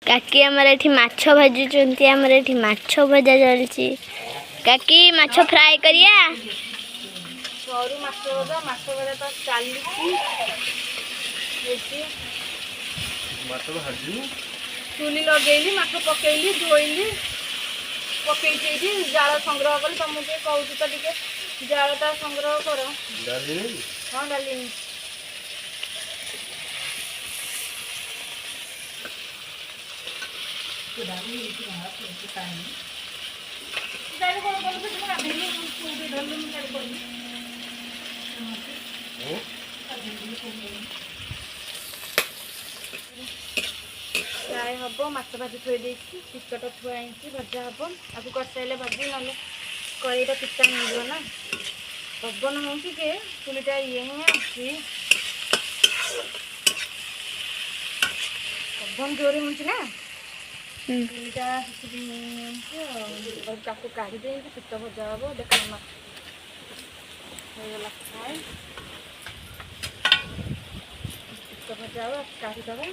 କାକି ଆମର ଏଠି ମାଛ ଭାଜୁଛନ୍ତି। ଆମର ଏଠି ମାଛ ଭଜା ଚାଲିଛି। କାକି, ମାଛ ଫ୍ରାଏ କରିବା। ସରୁ ମାଛ ଭଜା। ମାଛ ଭଜା ତ ଚାଲିଛି ଏଠି। ମାଛ ଭାଜିବୁ? ଚୁଲି ଲଗେଇଲି, ମାଛ ପକେଇଲି, ଧୋଇଲି, ପକେଇଛି ଏଇଠି। ଜାଳ ସଂଗ୍ରହ କଲି। ତମକୁ ଟିକେ କହୁଛି ତ, ଟିକେ ଜାଳଟା ସଂଗ୍ରହ କର। ଡାଲି ନେଇ। ହଁ, ଡାଲି। ଡାଲି କଣ କଲୁ? ମୁଁ ଗାଧେଇଲି, ଧରିଲି, ମୁଁ ଡାଲି କରିବି। ଫ୍ରାଏ ହବ। ମାଛ ଭାଜି ଥୋଇ ଦେଇଛି, ପିତ୍ତଟା ଥୁଆ ହେଇଛି, ଭଜା ହବ। ଆକୁ କରିସାରିଲେ ଭାଜି, ନହେଲେ କଡ଼େଇଟା ପିତା ହେଇଯିବ ନା। ପବନ ହେଉଛି ଯେ ଚୁଲିଟା ଇଏ ହିଁ ଆସୁଛି। ପବନ ଜୋରେ ହେଉଛି ନା, ଚୁଲିଟା ସେଥିପାଇଁ। ଆଉ ତାକୁ କାଢ଼ି ଦେଇକି ପିତ୍ତ ଭଜା ହବ। ଦେଖ, ମାଛ ହେଇଗଲା ଫ୍ରାଏ। ପିତ୍ତ ଭଜା ହବ, କାଢ଼ିଦେବା।